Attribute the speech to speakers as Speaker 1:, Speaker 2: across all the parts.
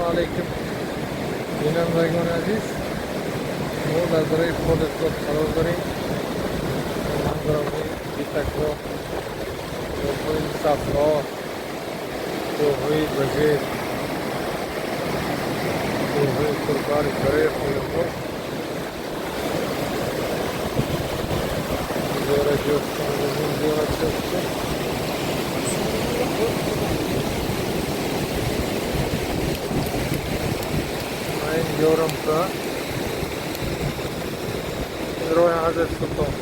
Speaker 1: علیکم. بینندگان عزیز، ما در دره پالتگاه قرار داریم. منظره‌های بی‌تکرار، کوه‌های صفرا، کوه‌های بزرگ، کوه‌های پربرگ برای پالتگاه. زیارت یافتن، زیارت یافته. این یارم که این راه حضرت سلطان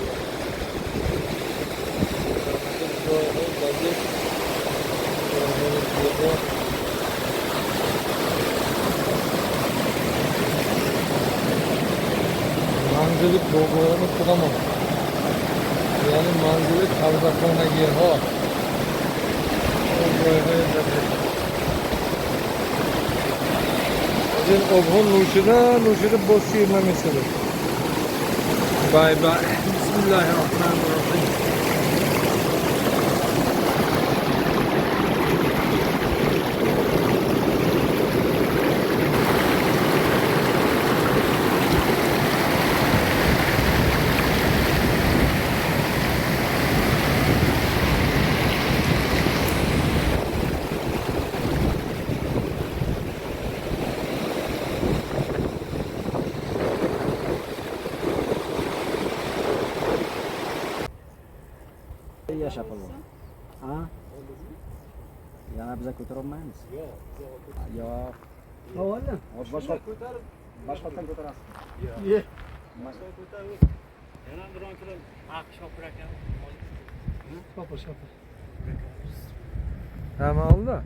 Speaker 1: جایهای بزرگ، جایهای زیبا. منزل بابایان خودمان، یعنی منزل توزخانگی ها. جایهای بزرگ از این آبها نوشیده نوشیده باز سیر نمیشده. بای بای. بسم الله الرحمن الرحیم.
Speaker 2: Yashab oladi. Ha? Yana biza ko'tara olmaymiz. Yo'q.
Speaker 3: Havola.
Speaker 2: Boshqa ko'tarib, boshqatdan ko'tarasiz.
Speaker 3: Ye.
Speaker 2: Boshqa
Speaker 4: ko'tarib. Yana biron kilo aq shopir ekan.
Speaker 3: Shopir, shopir.
Speaker 1: Ha, oldi.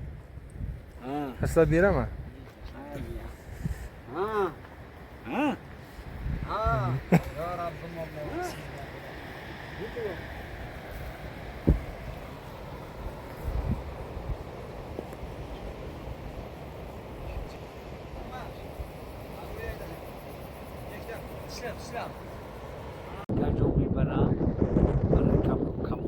Speaker 2: Ha.
Speaker 1: Tashlab beraman.
Speaker 2: Ha. Ha. Ha.
Speaker 3: Ya Rabbim Allah.
Speaker 4: برای کم کم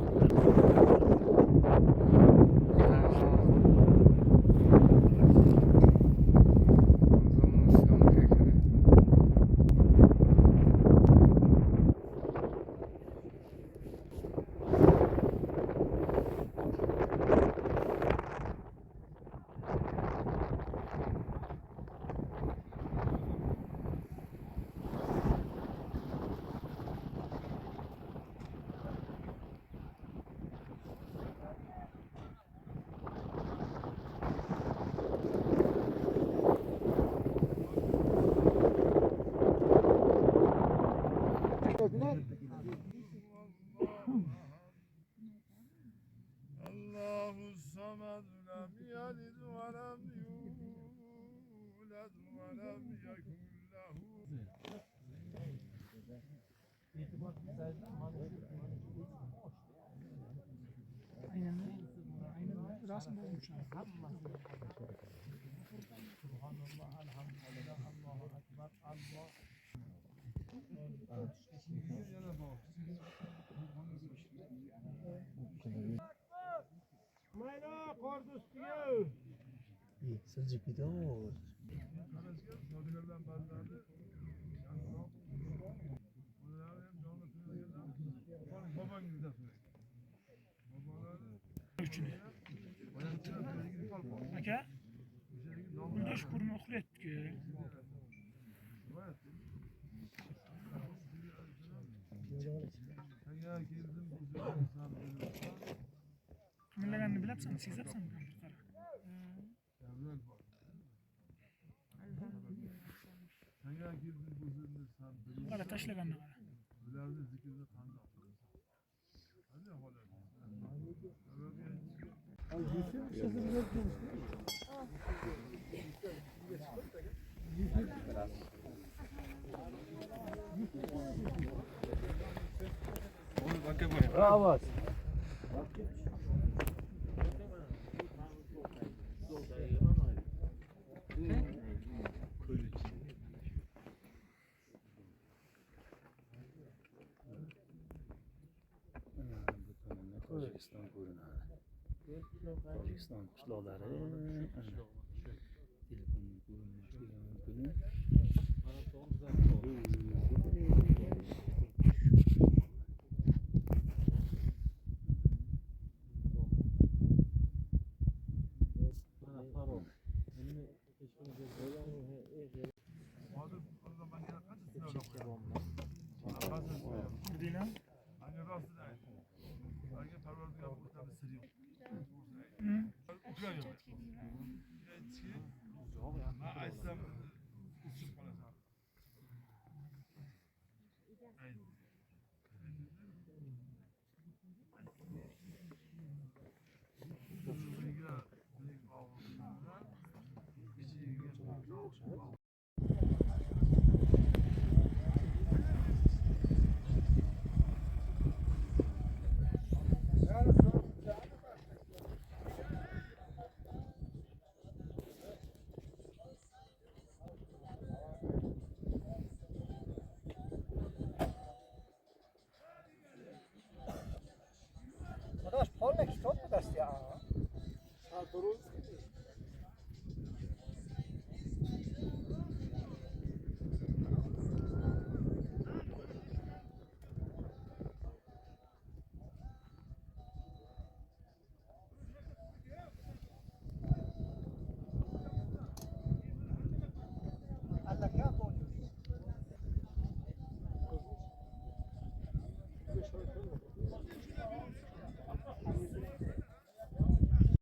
Speaker 5: الله الصمد لم يلد ولم يولد ولم يكن له.
Speaker 3: Aynen. Aynen. Rasm bozmuş.
Speaker 4: Siljib ketadi.
Speaker 3: Aka, Yo'ldosh ko'rmay uxlayapti-ku. Qimirlaganini bilyapsanmi, sezyapsanmi? Qara. Qara, tashlaganini qara.
Speaker 4: Bravo. Tojikiston ko'rinadi. Tojikiston qishloqlari. Telefonning ko'rinmasligi mumkin.
Speaker 5: Hozir man yana qancha sinovlar qo'yaman.
Speaker 3: Ko'rdinglar?
Speaker 5: Manga rostini ayt. Agar Parvardigor o'rtada sir yo'q. Ukraina. Aytishki, man aytsam